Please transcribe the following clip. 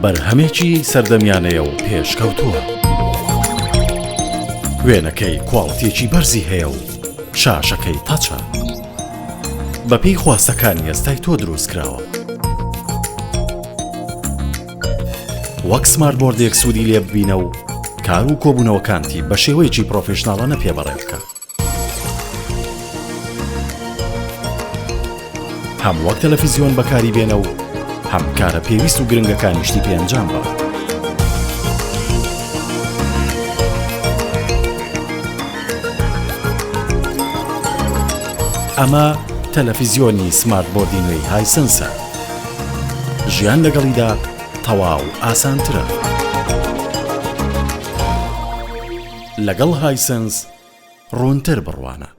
بەرهەمێکی سەردەمیانەیە و پێشکەوتووە. وێنەکەی کواڵتیەکی بەرزی هەیە و شاشەکەی تەچە. بەپێی خواستەکانی ئێستای تۆ دروست کراوە. وەک smart board ێک سوودی لێ ببینە و کار و کۆبوونەوەکانتی بە شێوەیەکی پرۆفیشناڵانە پێ بەڕێ بکە. هەم وەک تەلەفیزیۆن بەکاری بێنە و هەم کارە پێویست و گرنگەکانیشتی پێ ئەنجام بە. ئەمە تەلەفیزیۆنی smart board ی نوێی هایسنسە. ژیان لەگەڵیدا تەواو ئاسانترە. لەگەڵ هایسنس ڕوونتر بڕوانە.